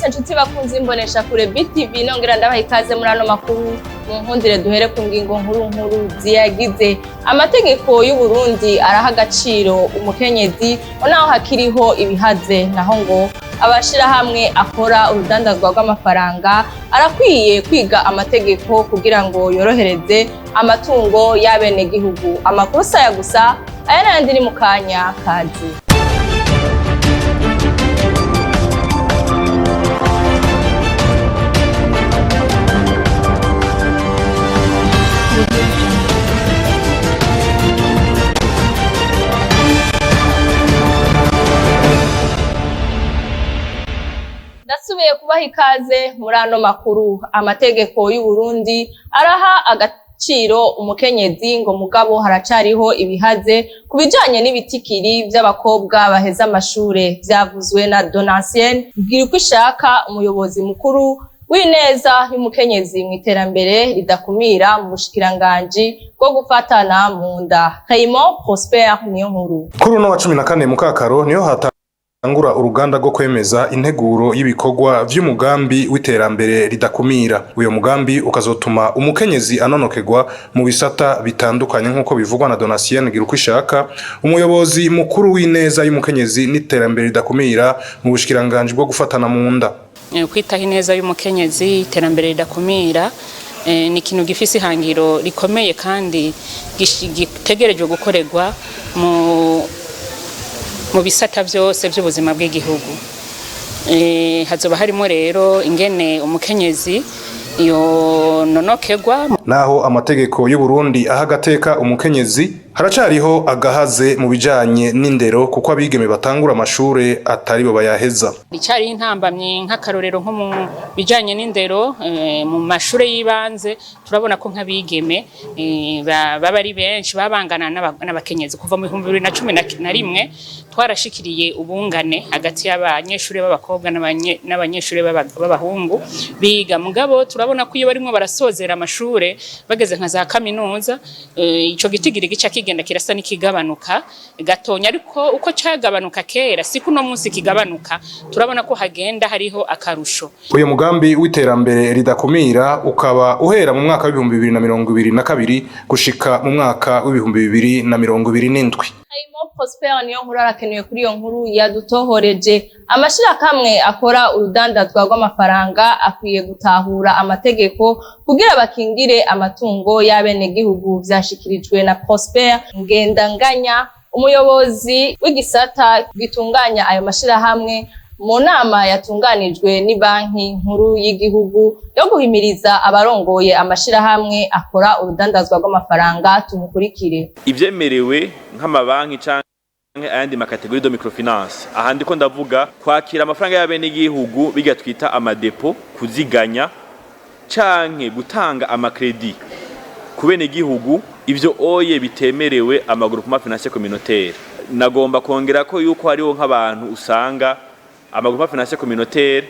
Ndabaramutse nshuti bakunze imbonesha kure BTV, nongera ndabaha ikaze muri ano makuru. Mu nkundire duhere ku ngingo nkuru nkuru ziyagize. Amategeko y'u Burundi araha agaciro umukenyezi, naho hakiriho ibihaze. Naho ngo abashirahamwe akora urudandazwa rw'amafaranga arakwiye kwiga amategeko kugira ngo yorohereze amatungo y'abenegihugu. Amakuru saya gusa, aya n'ayandi ni mu kanya kazi. Ndasubiye kubaha ikaze muri ano makuru. Amategeko y'u Burundi araha agaciro umukenyezi, ngo mugabo haracariho ibihaze ku bijanye n'ibitikiri vy'abakobwa baheza amashure. Vyavuzwe na Donatien Girikushaka, umuyobozi mukuru w'ineza y'umukenyezi mu iterambere ridakumira mu bushikiranganji bwo gufatana mu nda. Raymond Prosper niyo nkuru. Kuri uno wa 14 Mukakaro niho hatangura uruganda rwo kwemeza integuro y'ibikorwa vy'umugambi w'iterambere ridakumira. Uyo mugambi ukazotuma umukenyezi anonokerwa mu bisata bitandukanye, nk'uko bivugwa na Donatien Girukwishaka, umuyobozi mukuru w'ineza y'umukenyezi n'iterambere ridakumira mu bushikiranganji bwo gufatana mu nda. Kwitaho ineza y'umukenyezi, iterambere ridakumira, ni ikintu gifise ihangiro rikomeye kandi gitegerejwe gukorerwa mu bisata byose by'ubuzima bw'igihugu. Hazoba harimo rero ingene umukenyezi yononokerwa. Naho amategeko y'u Burundi aha agateka umukenyezi, haracariho agahaze mu bijanye n'indero, kuko abigeme batangura amashure atari bo bayaheza. Icari intambamyi, nk'akarorero, nko mu bijanye n'indero, mu mashure y'ibanze, turabona ko nk'abigeme baba ari benshi babangana n'abakenyezi. Kuva mu 2011 twarashikiriye ubungane hagati y'abanyeshure b'abakobwa n'abanyeshure b'abahungu biga. Mugabo turabona ko iyo barimwo barasozera amashure, bageze nka za kaminuza, ico gitigiri gica kigenda kirasa n'ikigabanuka gatonya. Ariko uko cagabanuka kera siko uno munsi kigabanuka, turabona ko hagenda hariho akarusho. Uyu mugambi w'iterambere ridakumira ukaba uhera mu mwaka wa 2022 gushika mu mwaka wa 2027. Raymond Prosper niyo nkuru arakenewe kuri iyo nkuru yadutohoreje. Amashirahamwe akora urudandazwa rw'amafaranga akwiye gutahura amategeko kugira bakingire amatungo y'abenegihugu. Vyashikirijwe na Prosper Ngendanganya, umuyobozi w'igisata gitunganya ayo mashirahamwe, mu nama yatunganijwe ni Banki Nkuru y'igihugu yo guhimiriza abarongoye amashirahamwe akora urudandazwa rw'amafaranga. Tumukurikire. Ivyemerewe nk'amabanki canke ayandi ma catégories de microfinance, aha ndiko ndavuga kwakira amafaranga y'abenegihugu, biga twita ama dépôts, kuziganya canke gutanga ama crédits ku benegihugu, ivyo oye bitemerewe ama groupements financiers communautaires. Nagomba kongera ko yuko hariho nk'abantu usanga ama groupements financiers communautaires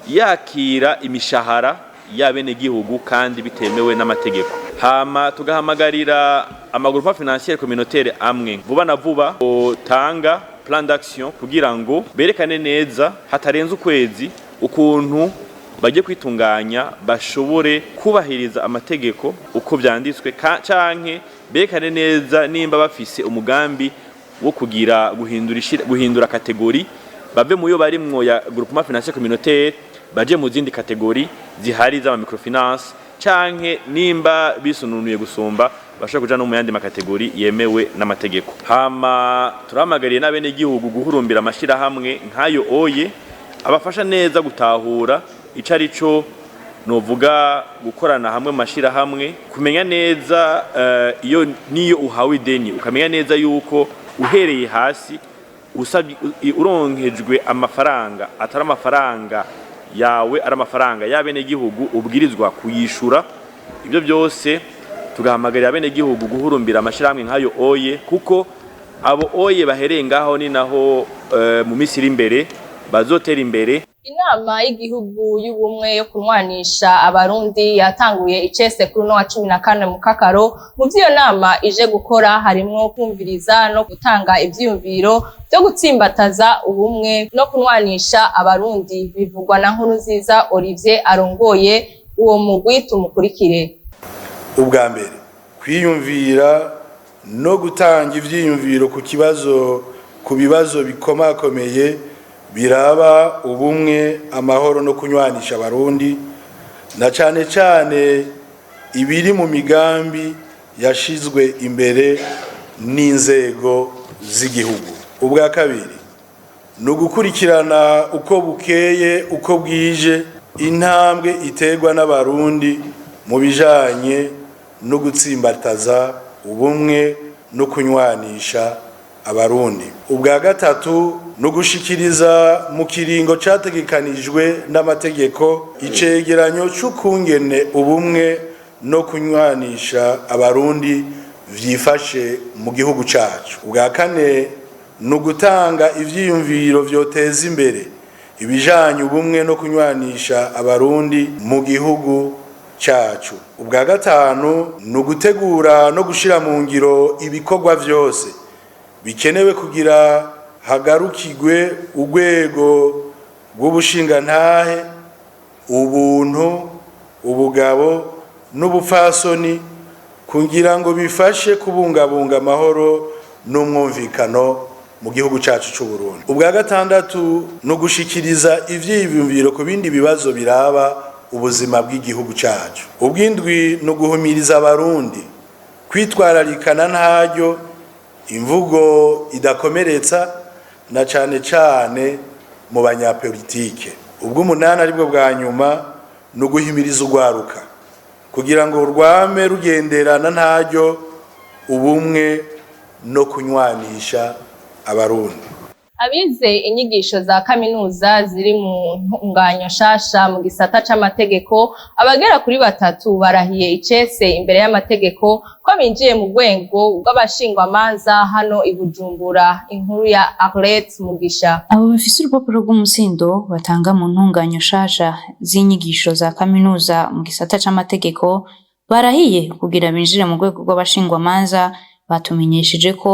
yakira imishahara y'abenegihugu kandi bitemewe n'amategeko. Hama tugahamagarira ama groupements financiers communautaires amwe vuba na vuba tanga plan d'action kugira ngo berekane neza hatarenze ukwezi ukuntu bagiye kwitunganya, bashobore kubahiriza amategeko uko vyanditswe, canke berekane neza nimba bafise umugambi wo kugira guhindura catégorie, bave muyo barimwo ya groupement financier communautaire baje mu zindi catégories zihari z'ama microfinance, canke nimba bisununuye gusumba bashobora kuja no mu yandi ma catégories yemewe n'amategeko. Hama turahamagariye n'abenegihugu guhurumbira amashirahamwe nk'ayo oye abafasha neza gutahura ico ari co novuga gukorana hamwe mu mashirahamwe, kumenya neza iyo niyo uhawe ideni, ukamenya neza yuko uhereye hasi usabye, uronkejwe amafaranga atari amafaranga yawe, ari amafaranga y'abenegihugu, ubwirizwa kuyishura. Ibyo byose tugahamagarira abenegihugu guhurumbira amashirahamwe nk'ayo oye, kuko abo oye bahereye ngaho ni naho mu minsi iri imbere bazotera imbere. Inama y'igihugu y'ubumwe yo kunwanisha Abarundi yatanguye icese kuri uno wa 14 mu Kakaro. Mu vy'iyo nama ije gukora harimwo kumviriza no gutanga ivyiyumviro vyo gutsimbataza ubumwe no kunwanisha Abarundi, bivugwa na Nkurunziza Olivier arongoye uwo mugwi. Tumukurikire. Ubwa mbere, kwiyumvira no gutanga ivyiyumviro ku bibazo bikomakomeye biraba ubumwe, amahoro no kunywanisha Abarundi, na cane cane ibiri mu migambi yashizwe imbere n'inzego z'igihugu. Ubwa kabiri, ni ugukurikirana uko bukeye uko bwije intambwe iterwa n'Abarundi mu bijanye no gutsimbataza ubumwe no kunywanisha Abarundi. Ubwa gatatu, ni ugushikiriza mu kiringo categekanijwe n'amategeko icegeranyo c'ukungene ubumwe no kunywanisha Abarundi vyifashe mu gihugu cacu. Ubwa kane, ni ugutanga ivyiyumviro vyoteza imbere ibijanye ubumwe no kunywanisha Abarundi mu gihugu cacu. Ubwa gatanu, ni ugutegura no gushira mu ngiro ibikorwa vyose bikenewe kugira hagarukirwe urwego rw'ubushingantahe, ubuntu, ubugabo n'ubupfasoni, kugira ngo bifashe kubungabunga amahoro n'umwumvikano mu gihugu cacu c'u Burundi. Ubwa gatandatu, ni ugushikiriza ivyiyumviro ku bindi bibazo biraba ubuzima bw'igihugu cacu. Ubwindwi, ni uguhumiriza Abarundi kwitwararikana ntaryo imvugo idakomeretsa, na cane cane mu banyapolitike. Ubw'umunani, aribwo bwa nyuma, ni uguhimiriza urwaruka kugira ngo rwame rugenderana ntaryo ubumwe no kunywanisha Abarundi. Abize inyigisho za kaminuza ziri mu ntunganyo nshasha mu gisata c'amategeko abagera kuri batatu barahiye icese imbere y'amategeko ko binjiye mu rwego rw'abashingwamanza hano i Bujumbura. Inkuru ya Arlette Mugisha. Abo bafise urupapuro rw'umutsindo batanga mu ntunganyo nshasha z'inyigisho za kaminuza mu gisata c'amategeko barahiye kugira binjire mu rwego rw'abashingwamanza, batumenyesheje ko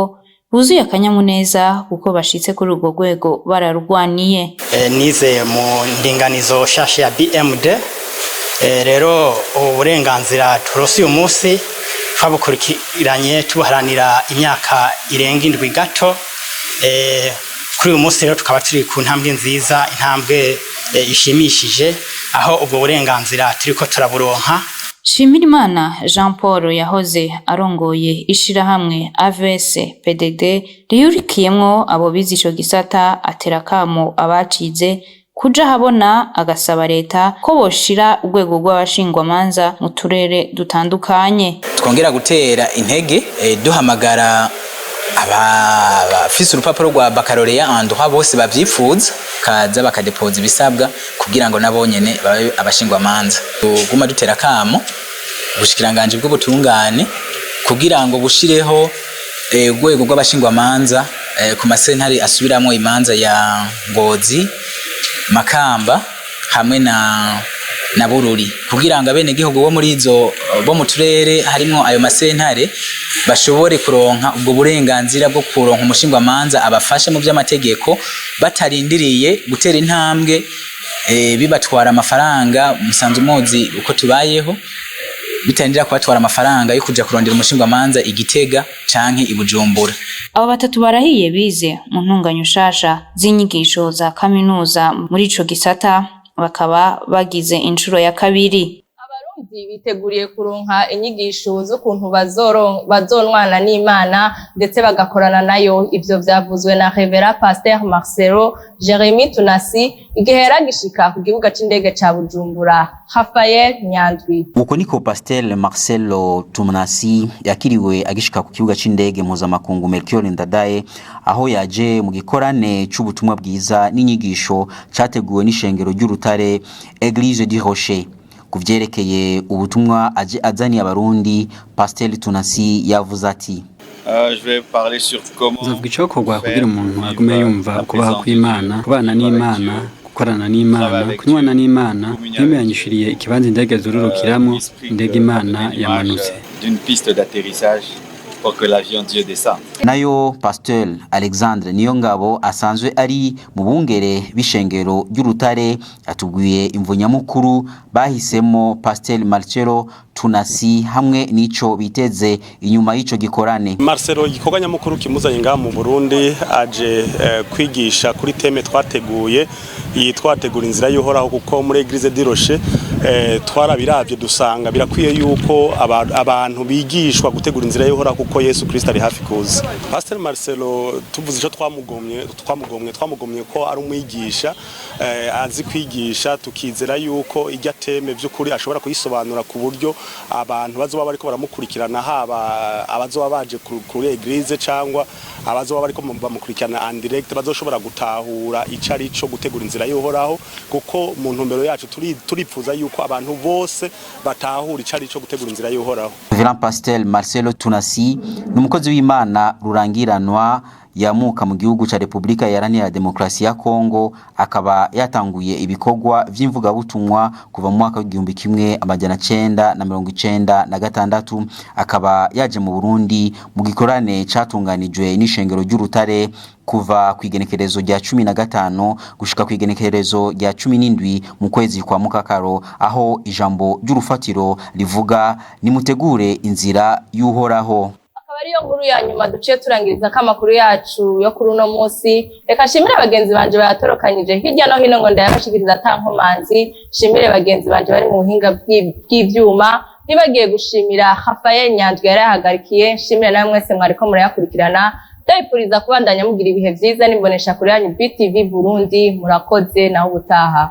buzuye akanyamuneza kuko bashitse kuri urwo rwego bararurwaniye. Nize mu ndinganizo nshasha ya BMD. Rero ubu burenganzira turose uyu munsi twabukurikiranye tubuharanira imyaka irenga 7 gato. Kuri uyu munsi rero tukaba turi ku ntambwe nziza, intambwe ishimishije, aho ubwo burenganzira turiko turaburonka. Shimirimana Jean Paul yahoze arongoye ishirahamwe AVS PDD rihurikiyemwo abo bize ico gisata, atera akamo abacize kuja habona, agasaba leta ko boshira urwego rw'abashingwamanza mu turere dutandukanye. Twongera gutera intege, duhamagara abafise urupapuro rwa baccalauréat en droit bose bavyipfuza kaza bakadepoza ibisabwa kugira ngo nabo nyene babe abashingwamanza. Tuguma dutera akamo ubushikiranganji bw'ubutungane kugira ngo bushireho urwego rw'abashingwamanza ku masentare asubiramwo imanza ya Ngozi, Makamba hamwe na Bururi, kugira ngo abenegihugu bo muri izo, bo mu turere harimwo ayo masentare, bashobore kuronka ubwo burenganzira bwo kuronka umushingwamanza abafasha mu vy'amategeko, batarindiriye gutera intambwe bibatwara amafaranga. Musanzwe muzi uko tubayeho, bitarindira kubatwara amafaranga yo kuja kurondera umushingwamanza i Gitega canke i Bujumbura. Abo batatu barahiye bize mu ntunganyo nshasha z'inyigisho za kaminuza muri ico gisata, bakaba bagize incuro ya kabiri. Abarundi biteguriye kuronka inyigisho z'ukuntu bazonwana n'Imana ndetse bagakorana nayo. Ivyo vyavuzwe na Révérend Pasteur Marcelo Jeremy Tunasi igihe yaragishika ku kibuga c'indege ca Bujumbura. Rafael Nyandwi. Uko niko Pasteur Marcelo Tunasi yakiriwe agishika ku kibuga c'indege mpuzamakungu Melchior Ndadaye, aho yaje mu gikorane c'ubutumwa bwiza n'inyigisho categuwe n'ishengero ry'Urutare, Église du Rocher. Ku vyerekeye ubutumwa aje azaniye Abarundi, Pasteur Tunasi yavuze ati: Nzovuga icokorwa kugira umuntu agume yumva ukubaho kw'Imana, kubana n'Imana, Gukorana n'Imana, kunywana n'Imana. Mpwemu yanyishuriye ikibanza indege zururukiramo, indege Imana yamanutse. D'une piste d'atterrissage pour que l'avion Dieu descende. Nayo Pasteur Alexandre Niyongabo asanzwe ari mu bungere b'ishengero ry'Urutare atubwiye imvo nyamukuru bahisemo Pasteur Marcelo Tunasi hamwe n'ico biteze inyuma y'ico gikorane. Marcelo, igikorwa nyamukuru kimuzanye ngaha mu Burundi, aje kwigisha kuri thème twateguye yitwa "Tegura inzira y'Uhoraho", kuko muri Église du Rocher twarabiravye dusanga birakwiye yuko abantu bigishwa gutegura inzira y'Uhoraho, kuko Yesu Kristo ari hafi kuza. Pasteur Marcelo, tuvuze ico twamugomye ko ari umwigisha azi kwigisha, tukizera yuko irya thème vy'ukuri ashobora kuyisobanura ku buryo abantu bazoba bariko baramukurikirana, haba abazoba baje kuri église cyangwa abazoba bariko bamukurikirana en direct, bazoshobora gutahura ico ari co gutegura inzira y'Uhoraho, kuko mu ntumbero yacu turipfuza yuko abantu bose batahura ico ari co gutegura inzira y'Uhoraho. Reverend Pasteur Marcelo Tunasi ni umukozi w'Imana rurangiranwa yamuka mu gihugu ca Republika Iharanira Demokarasi ya Kongo, akaba yatanguye ibikorwa vy'imvugabutumwa kuva mu mwaka w'1996, akaba yaje mu Burundi mu gikorane catunganijwe n'ishengero ry'Urutare kuva kw'igenekerezo rya 15 gushika kw'igenekerezo rya 17 mu kwezi kwa Mukakaro, aho ijambo ry'urufatiro rivuga: "Nimutegure inzira y'Uhoraho." Akaba ariyo nkuru ya nyuma duciye turangiriza ko amakuru yacu yo kuri uno munsi. Reka nshimire bagenzi banje bayatorokanyije hirya no hino ngo ndayabashikiriza ata nkomanzi, nshimire bagenzi banje bari mu buhinga bw'ivyuma, ntibagiye gushimira Rafael Nyandwi yarayahagarikiye, nshimire nawe mwese mwariko murayakurikirana. Ndabifuriza kubandanya mugira ibihe vyiza n'imbonesha kure yanyu BTV Burundi. Murakoze, naho ubutaha.